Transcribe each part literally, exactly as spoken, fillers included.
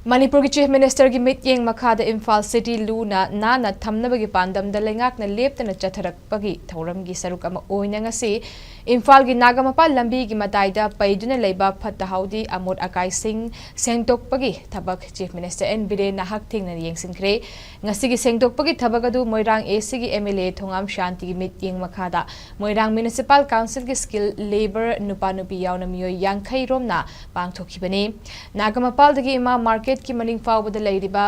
ꯃꯅꯤꯄꯨꯔꯒꯤ Chief Ministerꯒꯤ ꯃꯤꯠꯌꯦꯡ ꯃꯈꯥꯗ ꯏꯝꯐꯥꯜ city ꯂꯨꯅ ꯅꯥꯟꯅ ꯊꯝꯅꯕꯒꯤ ꯄꯥꯟꯗꯝꯗ ꯂꯩꯉꯥꯛꯅ ꯂꯦꯞꯇꯅ ꯆꯠꯊꯔꯛꯄꯒꯤ ꯊꯧꯔꯝꯒꯤ ꯁꯔꯨꯛ ꯑꯃ ꯑꯣꯏꯅ ꯉꯁꯤ ꯏꯝꯐꯥꯜꯒꯤ ꯅꯥꯒꯥꯃꯄꯥꯜ ꯂꯝꯕꯤꯒꯤ ꯃꯇꯥꯏꯗ ꯄꯩꯗꯨꯅ ꯂꯩꯕ ꯐꯠꯇ ꯍꯥꯎꯗꯤ ꯑꯃꯣꯠ ꯑꯀꯥꯏꯁꯤꯡ ꯁꯦꯡꯗꯣꯛꯄꯒꯤ ꯊꯕꯛ Chief Minister N ꯕꯤꯔꯦꯟꯅ ꯍꯛꯊꯦꯡꯅꯅ ꯌꯦꯡꯁꯤꯟꯈ꯭ꯔꯦ꯫ ꯉꯁꯤꯒꯤ ꯁꯦꯡꯗꯣꯛꯄꯒꯤ ꯊꯕꯛ ꯑꯗꯨ ꯃꯣꯏꯔꯥꯡ ACꯒꯤ MLA ꯊꯣꯉꯥꯝ ꯁꯥꯟꯇꯤꯒꯤ ꯃꯤꯠꯌꯦꯡ ꯃꯈꯥꯗ ꯃꯣꯏꯔꯥꯡ Municipal Councilꯒꯤ skilled labour ꯅꯨꯄꯥ ꯅꯨꯄꯤ ꯌꯥꯎꯅ ꯃꯤꯑꯣꯏ ꯌꯥꯡꯈꯩ ꯔꯣꯝꯅ ꯄꯥꯡꯊꯣꯛꯈꯤꯕꯅꯤ꯫ ꯅꯥꯒꯥꯃꯄꯥꯜꯗꯒꯤ ꯏꯃꯥ marketꯀꯤ ꯃꯅꯤꯡ ꯐꯥꯎꯕꯗ ꯂꯩꯔꯤꯕ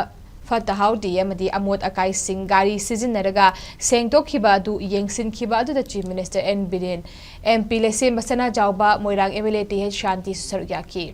ꯐꯠꯇ ꯍꯥꯎꯗꯤ ꯑꯃꯗꯤ ꯑꯃꯣꯠ ꯑꯀꯥꯏꯁꯤꯡ ꯒꯥꯔꯤ ꯁꯤꯖꯤꯟꯅꯔꯒ ꯁꯦꯡꯗꯣꯛꯈꯤꯕ ꯑꯗꯨ ꯌꯦꯡꯁꯤꯟꯈꯤꯕ ꯑꯗꯨꯗ Chief Minister N Biren, MP ꯂꯩꯁꯦꯝꯕ ꯁꯅꯥꯖꯥꯎꯕ, ꯃꯣꯏꯔꯥꯡ MLA ꯇꯤ ꯑꯩꯆ ꯁꯥꯟꯇꯤꯁꯨ ꯁꯔꯨꯛ ꯌꯥꯈꯤ꯫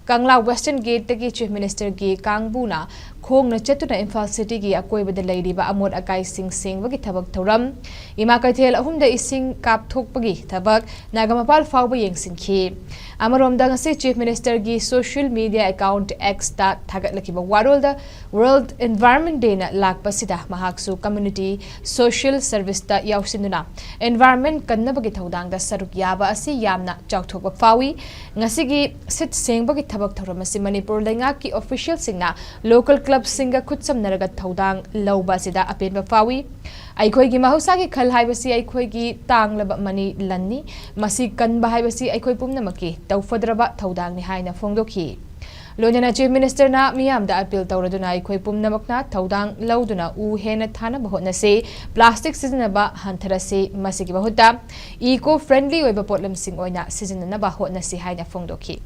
ꯀꯪꯂꯥ Western Gateꯇꯒꯤ Chief Ministerꯒꯤ ꯀꯥꯡꯕꯨꯅ ꯈꯣꯡꯅ ꯆꯠꯇꯨꯅ ꯏꯝꯐꯥꯜ cityꯒꯤ ꯑꯀꯣꯏꯕꯗ ꯂꯩꯔꯤꯕ ꯑꯃꯣꯠ ꯑꯀꯥꯏꯁꯤꯡ ꯁꯦꯡꯕꯒꯤ ꯊꯕꯛ ꯊꯧꯔꯝ, ꯏꯃꯥ ꯀꯩꯊꯦꯜ ꯑꯍꯨꯝꯗ ꯏꯁꯤꯡ ꯀꯥꯞꯊꯣꯛꯄꯒꯤ ꯊꯕꯛ ꯅꯥꯒꯥꯃꯄꯥꯜ ꯐꯥꯎꯕ ꯌꯦꯡꯁꯤꯟꯈꯤ꯫ ꯑꯃꯔꯣꯝꯗ ꯉꯁꯤ Chief Ministerꯒꯤ social media account Xꯇ ꯊꯥꯒꯠꯂꯛꯈꯤꯕ ꯋꯥꯔꯣꯜꯗ World Environment Dayꯅ ꯂꯥꯛꯄꯁꯤꯗ ꯃꯍꯥꯛꯁꯨ community social serviceꯇ ꯌꯥꯎꯁꯤꯟꯗꯨꯅ environment ꯀꯟꯅꯕꯒꯤ ꯊꯧꯗꯥꯡꯗ ꯁꯔꯨꯛ ꯌꯥꯕ ꯑꯁꯤ ꯌꯥꯝꯅ ꯆꯥꯎꯊꯣꯛꯄ ꯐꯥꯎꯏ꯫ ꯉꯁꯤꯒꯤ ꯁꯤꯠ ꯁꯦꯡꯕꯒꯤ ꯊꯕꯛ ꯊꯧꯔꯝ ꯑꯁꯤ ꯃꯅꯤꯄꯨꯔ ꯂꯩꯉꯥꯛꯀꯤ officialꯁꯤꯡꯅ local clubꯁꯤꯡꯒ ꯈꯨꯠꯁꯝꯅꯔꯒ ꯊꯧꯗꯥꯡ ꯂꯧꯕ ꯑꯁꯤꯗ ꯑꯄꯦꯟꯕ ꯐꯥꯎꯏ꯫ ꯑꯩꯈꯣꯏꯒꯤ ꯃꯍꯧꯁꯥꯒꯤ ꯈꯜ ꯍꯥꯏꯕꯁꯤ ꯑꯩꯈꯣꯏꯒꯤ ꯇꯥꯡꯂꯕ ꯃꯅꯤ ꯂꯟꯅꯤ꯫ ꯃꯁꯤ ꯀꯟꯕ ꯍꯥꯏꯕꯁꯤ ꯑꯩꯈꯣꯏ ꯄꯨꯝꯅꯃꯛꯀꯤ ꯇꯧꯐꯗ꯭ꯔꯕ ꯊꯧꯗꯥꯡꯅꯤ ꯍꯥꯏꯅ ꯐꯣꯡꯗꯣꯛꯈꯤ꯫ ꯂꯣꯏꯅꯅ Chief Ministerꯅ ꯃꯤꯌꯥꯝꯗ appeal ꯇꯧꯔꯗꯨꯅ ꯑꯩꯈꯣꯏ ꯄꯨꯝꯅꯃꯛꯅ ꯊꯧꯗꯥꯡ ꯂꯧꯗꯨꯅ ꯎ ꯍꯦꯟꯅ ꯊꯥꯅꯕ ꯍꯣꯠꯅꯁꯤ, plastic ꯁꯤꯖꯤꯟꯅꯕ ꯍꯟꯊꯔꯁꯤ, ꯃꯁꯤꯒꯤ ꯃꯍꯨꯠꯇ eco friendly ꯑꯣꯏꯕ ꯄꯣꯠꯂꯝꯁꯤꯡ ꯑꯣꯏꯅ ꯁꯤꯖꯤꯟꯅꯅꯕ ꯍꯣꯠꯅꯁꯤ ꯍꯥꯏꯅ ꯐꯣꯡꯗꯣꯛꯈꯤ꯫